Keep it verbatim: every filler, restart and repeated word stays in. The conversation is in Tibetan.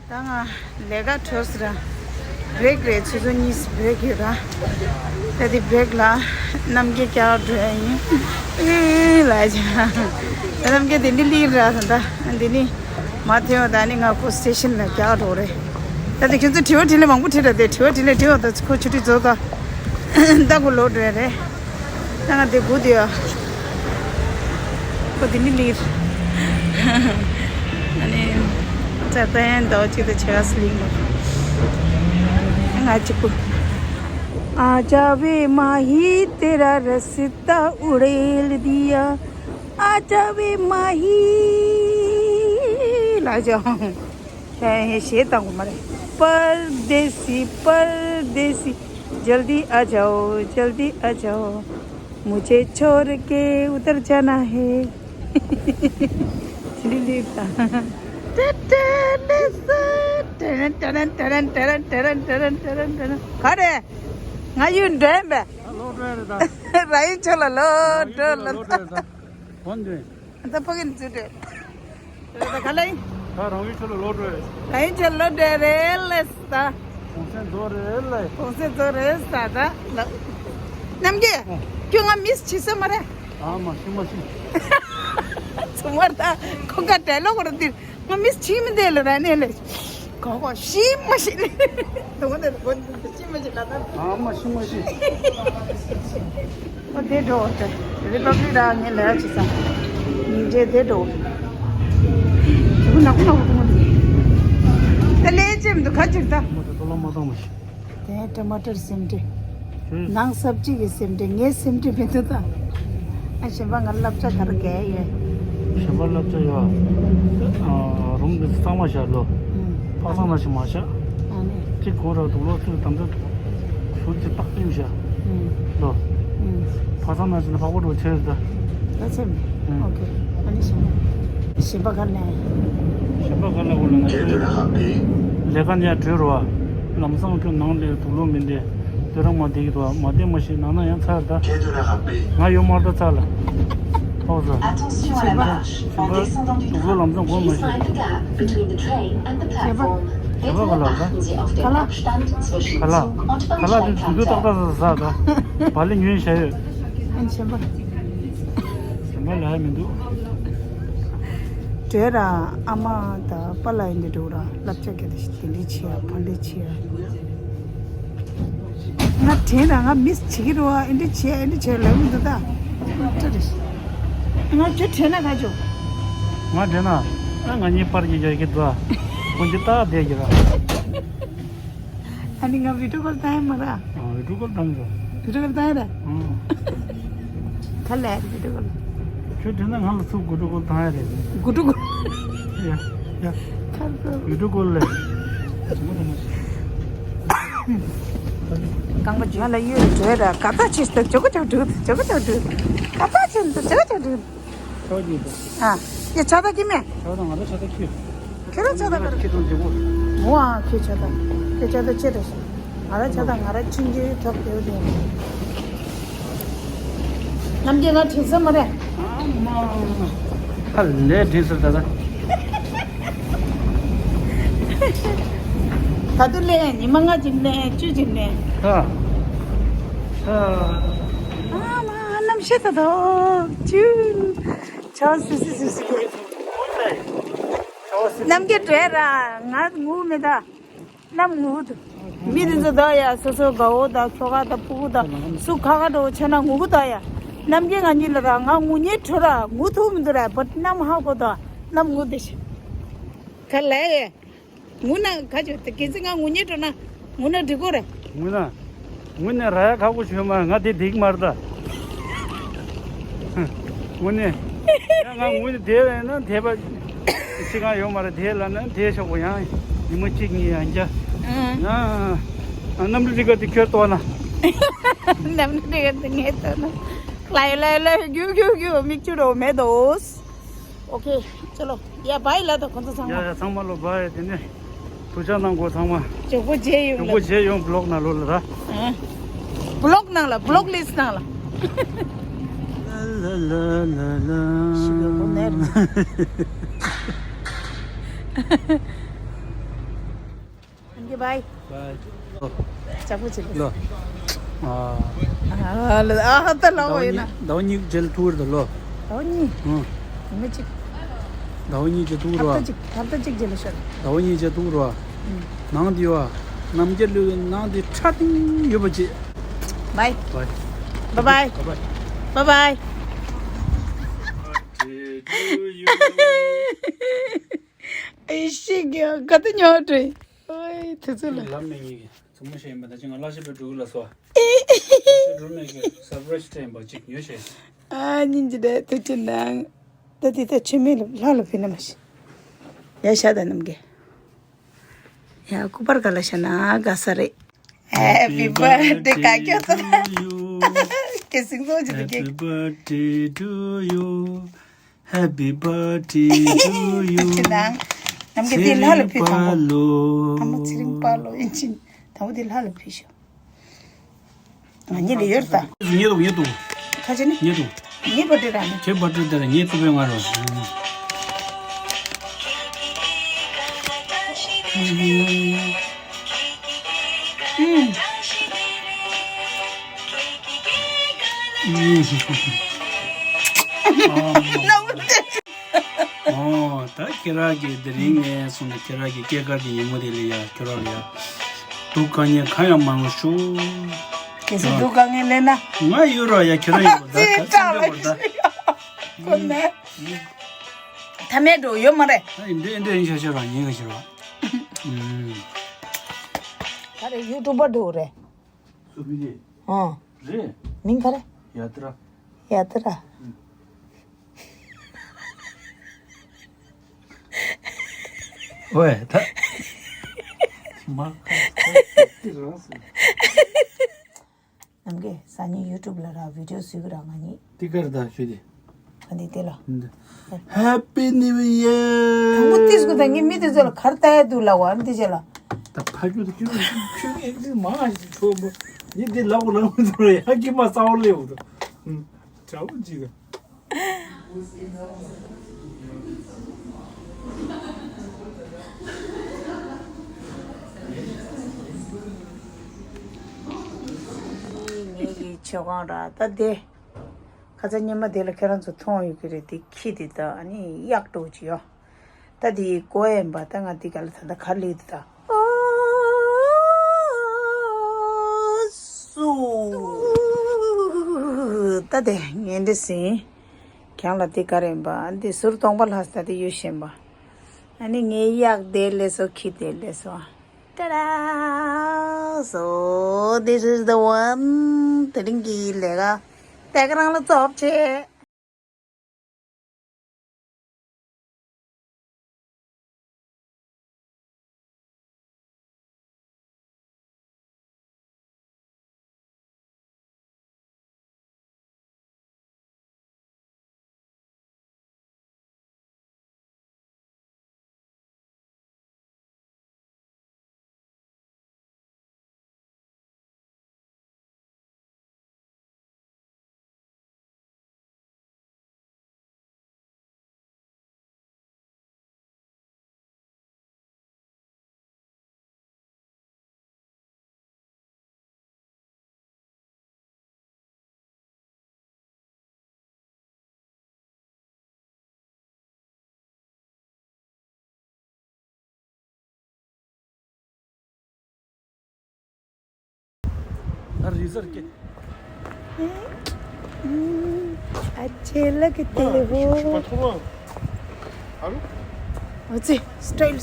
ད་ང་ལས་ཀ་གྲོལ་ཟེར་ར། བྷི་རེག་རེད། ཆུ་ཚོད་གཉིས་བྷི་རེག་ཡོད་ར། ད་དེ་བྷི་རེག་ལ་རྣམ་རྒྱལ་སྐྱེལ་འགྲོ་ཡ་ཡིན། ཨེ་ལ་ཅི། ད་རྣམ་རྒྱལ་དེ་འདི་ལིར་ར་ད་ད་འདི་ནི་མ་ཐེ་བ་ད་ནི་ང་ཁོ་སི་ཊེ་ཤན་ལ་སྐྱེལ་འགྲོ་རེད། ད་དེ་ཁྱོད་ཚོ་དྲི་བ་དྲིས་ལན་མང་པོ་དྲིས་ར། དེ་དྲི་བ་དྲིས་ལན་དྲི་བ་ད་ཁོ་ཆུ་ཚོད་རྫོགས་ད་ད་ཁོ་ལོག་འགྲོ་ཡ་རེད། ད་ང་དེ་སྒུག་དུས་ཡ། ཁོ་དེ་ནི་ལིར། ཨ་ནི་ཙ་ཏན་ཡན་ཏོ་གཅིག་ཏུ་ཆེ་བ་སི་ལིང་ལོ། ང་གཅིག་པུ། आ जावे माही तेरा रास्ता उड़ेल दिया। आ जावे माही। ལ་ཅོ། ཧེ་ཧེ་ཞེས་བཏང་གོ་མ་རེད། परदेसी परदेसी जल्दी आ जाओ जल्दी आ जाओ मुझे छोड़ के उधर जाना है। ལི་ལི་ད། ཏེ་ཏེ་ལེ་སེ། ཏེ་རན་ཏེ་རན། ག་རེ། ང་ཡུལ་འདྲེན་པས། ལོག་འགྲོ་རེད་ད། ར་ཡིན་ཆོ་ལ་ལོ་འགྲོ་ལ། ལོག་འགྲོ་རེད་ད། གོན་འདྲེན། ད་ཕ་གི་འཛུལ་འདྲེན། ད་ག་ལ་ཡིན། ད་རང་ཡུལ་ཆོ་ལ་ལོག་འགྲོ་རེད། ར་ཡིན་ཆོ་ལོག་འགྲོ་རེད་ལེ་ད། གོང་སེང་རྫོགས་རེད་ལེ། གོང་སེང་རྫོགས་རེད་ས་ད་ལ། རྣམ་རྒྱལ། ཨ། ཁྱོད་ང་མིས་བྱེད་ས་མ་རེད། ཨ་མ་ཤི་མ་ཤི། ཚང་མར་ད་ཁོ་ག་འདྲ་ལོག་ར་འདིར། ང་མིས་བྱེད་མི་འདོད་ལ་ར་ནས་ལ། གོ་གོ་ཤི་མ་ཤི་ནས། དུང་ནས་གོ་ཤི་མ་ཤི་ལ་ད། ཨ་མ་ཤི་མ་ཤི། ཨོ་དེ་འགྲོ་ཨོ་དེ། རི་པབ་ལིག་ར་ངས་ལས་བྱེད་ས། ཉིན་རེ་དེ་འགྲོ། དུ་ནག་པོ་ནག་པོ་དུང་ནས། ད་ལས་བྱེད་མི་འདུག་ག་ཅིག་ད། མ་ད་ལོ་མ་བཏང་མ་ཤི། དེ་ཊ་མ་ཊར་སེམས་ཏེ། ཧུམ། ནང་སབ་ཅི་གི་སེམས་ཏེ། ངའི་སེམས་ཏེ་མི་འདུག་ད། ཨ་གཞན་པ་ང་བསླབ་བྱ་ག་རེ་གས་ཡོད། གཞན་པ་བསླབ་བྱ་ཡོད། ཨ་རུམ་གི་གཙང་མ་བཞག་ལོ། ཧུམ། ཕག་སང་ན་ཞིག་མ་བཞག་ཨ་ནི། གཅིག་གོ་ར་དུག་ལོག་ཚུར་དམ་ཚུར་ཚུར་གྱི་རྟགས་ཏིང་བཞག་ཧུམ། ལོ། ཧུམ། ཕག་སང་ན་ཞིག་ན་ཕག་པ་འགྲོ་ཆེ་ད། ད་སེམས། ཧུམ། ཨོ་ཁེ། ཨ་ནི་གཞན་པ། གཞན་པ་ག་ནས། གཞན་པ་ག་ལ་འོ་ལ་ང་ཚོ་ལས་ཀ་ནས་གྲོལ་རོགས། ལམ་སང་ཁྱོད་ནང་ལས་དུག་ལོག་མི་འདི་དེ་རང་མ་བསྡད་ཀྱི་འདུག་མ་བསྡད་མ་ཤེས་ནང་ན་ཡང་ཚར་ད། ང་ཡོད་མ་རེད་ད་ཚར་ལ། ཨོ་ཟ། Attention à la marche. En descendant du train, please mind the gap between the train and the platform. Bitte achten Sie auf den Abstand zwischen Zug und Umschaltkater. ག་ལ་ག་ལ་དེ་དུས་ཚོད་ཏག་ཏག་ས་ས་ད། བ་ལི་ཉོན་བྱས་ཡོད། ཨན་ཆེན་པོ། ཞིམ་པ་ལ་མི་འདུག་བྲོས་ར་ཨ་མ་དང་པཱ་ལགས་ཡིན་དུ་འགྲོ་ར་བསླབ་བྱ་གལ་ཏེ་ཞིག་དེ་འདྲའི་ཆེ་ཡ་ཕ་འདྲའི་ཆེ་ཡ། ང་དྲན་ར་ང་མིས་བྱེད་ཀྱི་རེད་བ། ཨེ་འདྲ་བྱེད་ཨེ་འདྲ་བྱེད་ལབ་མི་འདུག་ད། ང་ཅོ་དྲན་ན་ག་ཅོ། ང་དྲན་ན་ཨ་ང་གཉིས་པར་གྱི་རྒྱག་གི་འདུག་ཨ། ཁོང་གི་ལྟ་བསྡད་ཀྱི་ར། ཨ་ནི་ང་བི་ཌིའོ་ཀོལ་བཏང་ཡ་མ་ར། ཨ་བི་ཌིའོ་ཀོལ་བཏང་གི་ར། བི་ཌིའོ་ཀོལ་བཏང་ཡ་ར། ཨང་། ག་ལས་བི་ཌིའོ་ཀོལ། ཁྱོད་དྲན་ན་ང་ལ་ཚུར་བི་ཌིའོ་ཀོལ་བཏང་ཡ་རེད། བི་ཌིའོ་ཀོལ། ཡ་ཡ། ཁ་ཚོ། བི་ཌིའོ་ཀོལ་ལས། རྐང་པ་ང་ལ་གཡོལ་བྲོས་ར་ག་ད་ཆེ་ད་ཇོ་ག་ཇོ་འགྲུག་ཇོ་ག་ཇོ་འགྲུག་ག་ད་ཆེ་ད་ཇོ་ག་ཇོ་འགྲུག་ཆོག་གི་འདུག་ཨ། ཡ་ཆ་ད་ཀི་མེ། ཆོག་ད་ང་ད་ཆ་ད་ཁྱི། ཁྱེད་རང་ཆ་ད་ག་རེ། ཁྱི་དང་འདི་གོ། འོ་ཨ་ཁྱི་ཆ་ད། ཁྱི་ཆ་ད་ཆེ་ད་ཤི། ང་ར་ཆ་ད་ང་ར་ཆིན་གྱི་ཐོག་དེའུ་དེ། ནམ་རྒྱུན་ང་དྲན་ས་མ་རེད། ཨ་མ། ཧ་ལས་དྲན་ས་ད་ད། ད་དུ་ལས་ཉི་མ་ལྔ་ཅིག་ལས་བཅུ་ཅིག་ལས། ད། ད། ཨ་མ་རྣམ་ཤེས་ད་དོ་བཅུ། ཆོ་སི་སི་སི་སི་ཀེ། རྣམ་རྒྱལ་བྲོས་ར་ང་ངུ་མེད་ད། གནམ་ངུ་གི་འདུག་མི་དེ་ཚོ་ད་ཡ་སོ་སོ་དགའ་བོ་དང་ཁྱོ་ག་དང་ཕྲུ་གུ་དང་སུ་ཁ་ཁ་འགྲོ་ཆེ་ན་ངུ་གི་ད་ཡ། རྣམ་རྒྱལ་ང་གཉིས་ལ་ར་ང་ངུ་ཉེ་བྲོས་ར་ངུ་ཐུབ་མི་འདུག་ར་བ་གནམ་ཧ་གོ་ད་གནམ་ངུ་དེ་ཤི། ག་ལས་ཡ། ངུ་ན་ག་ཅོ་དེ་གལ་སྲིད་ང་ངུ་ཉེ་བྲོས་ན་ངུ་ན་འགྲིག་གོ་ར། ངུ་ན། ངུ་ནས་ར་ཡ་ཁག་པོ་བྱོས་མ་ང་དེ་འགྲིག་མ་རེད་ད། ངུ་ནས། ཡ་ང་ངུ་ནས་དེ་ལ་ན་དེ་པ། ཅི་གང་ཡོད་མ་རེད་དེ་ལ་ན་དེ་ཤོག་པོ་ཡང་ཉི་མ་གཅིག་གཉིས་ཡང་འཇའ། ཨ། ཡང་། གནམ་གྲུ་རི་ག་དེ་ཁྱོད་ལྟོགས་ན། གནམ་གྲུ་རི་ག་དེ་ངས་ལྟོགས་ན། ལའི་ལའི་ལའི་རྒྱུ་རྒྱུ་རྒྱུ་མིག་ཆུ་རོ་མེད་དོ། ཨོ་ཁེ། ཅོ་ལོ། ཡ་བྷའི་ལ་དང་ཁོང་ཚོ་ཚང་མ། ཡ་ཡ་ཚང་མ་ལོ་བྷའི། དེ་ནས་ཐུགས་ཅག་གནང་གོ་ཚང་མ། མགྱོགས་པོ་མཇལ་ཡོང་། མགྱོགས་པོ་མཇལ་ཡོང་བི་ལོག་ནང་ལོགས་ལ་ར། ཨ། བི་ལོག་ནང་ལ་བི་ལོག་ལིས་ནང་ལ། ལ་ལ་ལ་ལ། ཤི་བའི་སྒོ་ནས་རེད། Okay, bye. Bye. ལོ། ལྕགས་པོ་ཅིག་ལོ། ལོ། ཨ། ཨ་ལ་ཨ་ད་ལོ་ཟླ་བ་ཡིན་ན། གཉིས་ཟླ་བ་གཉིས་རྗེས་ལ་ཐུག་རེད་ལོ། ཟླ་བ་གཉིས། ཨང་། ཉི་མ་གཅིག་ཟླ་བ་གཉིས་རྗེས་ཐུག་རོ། ཧབ་ཏ་གཅིག་ཧབ་ཏ་གཅིག་རྗེས་ལ་ཤོད། ཟླ་བ་གཉིས་རྗེས་ཐུག་རོ། ཨང་། ནང་དེ་བ། ནམ་རྒྱ་ལུས་ནང་དེ་ཁྲ་ཐིང་ཡོད་པ་ཅིག Bye. Bye. Bye bye. Bye bye. Bye bye. ཨེ་ཤི་གི་ག་ཏི་ཉོ་དྲི། ཨོའི་དེ་ཚོ་ལ། ལམ་མེ་ཉིད་ཀྱི་མཚན་མོ་ཞིག་ཡིན་པ་ད་ཅི་ང་ལ་ཤི་པའི་འགྲོ་གི་ལ་སོ། ལ་ཤི་འགྲོ་མེད་ཀྱི་སར་པ་རའི་སི་ཊེ་ཡིན་པ་ཅིག་ཉོ་ཤེས། ཨ་ཉིན་གྱི་རེད་དུ་ཅི་འདང་། ད་དེ་ད་ཆུ་མེད་ལ་ལྷ་ལ་ཕི་ན་མ་ཤི། ཡ་ཤ་ད་ནམ་གི། ཡ་སྐུ་པར་ག་ལ་ཤ་ན་ག་ས་རེད། Happy birthday ག་ཀྱོ་ཏོ། ཀེ་སིང་ཚོ་ཅི་དུ་ཀེ། Happy birthday to you. Happy birthday to you. ཅི་ན། ནམ་གི་དེ་ལྷ་ལ་ཕུལ་དང་པོ། ཨ་མ་ཚེ་རིང་པ་ལོ་ཡིན་ཅིན་དང་པོ་དེ་ལྷ་ལ་ཕུལ་ཤོག་ང་གཉིས་ལ་ཡོད་ད། ཉེ་དུ་ཉེ་དུ། ཁ་ཆེ་ནི། ཉེ་དུ། ངའི་བར་ཐི་ཌེ་ར་ནི། ཁྱེད་བར་ཐི་ཌེ་ར་ངའི་ཐུ་བའི་ང་རོ། ཨོ་ད་ཁྱེད་རང་གིས་དེ་རིང་ནས་བཟུང་ནས་ཁྱེད་རང་གི་སྐྱེས་སྐར་གྱི་ཉིན་མོ་དེ་ལ་ཡ་ཁྱེད་རང་ལ་ཡ་སྡུག་དཀའ་ངལ་གང་ཡང་མ་ཡོང་ཤོག་གལ་སྲིད་སྡུག་དཀའ་ངལ་སླེབས་ན། ང་ཡོད་ར་ཡ་ཁྱེད་རང་ཡོད་པ་ད་ད་ཅི་ཅག་ལ་ཁྱེད་ཡོད་པ་ད། ཁོ་ནས། ཐ་མའི་འགྲོ་ཡོད་མ་རེད། ཨ་ཡིན་འདྲེ་འདྲེ་ཡིན་ཤ་ཤ་ར་ཡིན་ག་ཤ་ར། ཨུམ། ད་རེ་ཡུ་ཊུབ་པ་འགྲོ་རེད། སུ་བི་ལི། ཨ། རེད། མིང་ག་རེ། ཡ་ཏི་ར། ཡ་ཏི་ར། ཨུམ། ཝེ་ད། མ་ཁ་ཁ་ཏི་ར་སུ། ནམ་གི་སང་ཉིན་ཡུ་ཊུབ་ལ་ར་བི་ཌི་ཡོ་བཟོས་གི་ར་ང་གཉིས། ཏི་ཀར་ད་ཞུ་དེ། ཨ་འདི་དེ་ལ། འདི། Happy New Year། དང་པོ་ཏིས་གུ་ད་ངའི་མི་དེ་ཚོ་ལ་གར་ལྟ་ཡ་འདུག་ལ་བ་འདི་ཅེ་ལ། ད་ཕ་རྒྱུད་དུ་ཁྱོད་ཁྱོད་ངས་འདི་མ་ཞིག་ཚོ་མོ། ཡིན་འདི་ལ་བུ་ལ་བུ་ཚོ་ལ་ཡ་ཀི་མ་ས་བོ་ལེ་བུ་དུ། དྲ་བོ་ཅིག་དུ། ངའི་ཡི་ཆོས་ཁང་ར་ད་དེ། ཁ་ཚ་ཉི་མ་དེ་ལ་ཁྱེད་རང་ཚོ་མཐོང་ཡོད་ཀྱི་རེད་དེ་ཁྱི་དེ་ད་ཨ་ནི་གཡག་འགྲོ་གི་ཡོད། ད་དེ་ཀོ་ཡན་པ་ད་ང་དེ་ག་ལ་ད་ད་ག་ལི་དེ་ད། ཨ་སུ། ད་དེ་ངན་འདྲེ་ཟིན། ཁྱང་ལ་དེ་ག་རེ་ཡིན་པ་ཨ་འདི་ཟུར་སྟོང་པ་ལྷ་ས་དེ་ཡོད་བཞིན་པ། ཨ་ནི་ངའི་གཡག་དེ་ལས་སོ་ཁྱི་དེ་ལས་སོ། Ta-da! So, this is the one. དེ་རིང་གི་ལས་ཀ་དེ་ག་རང་ལ་ཙོག་བྱེད། ཨ་ཆེ་ལ་གི་དེ་ཧོ། ཨ་ཙི་སི་ཊའིལ།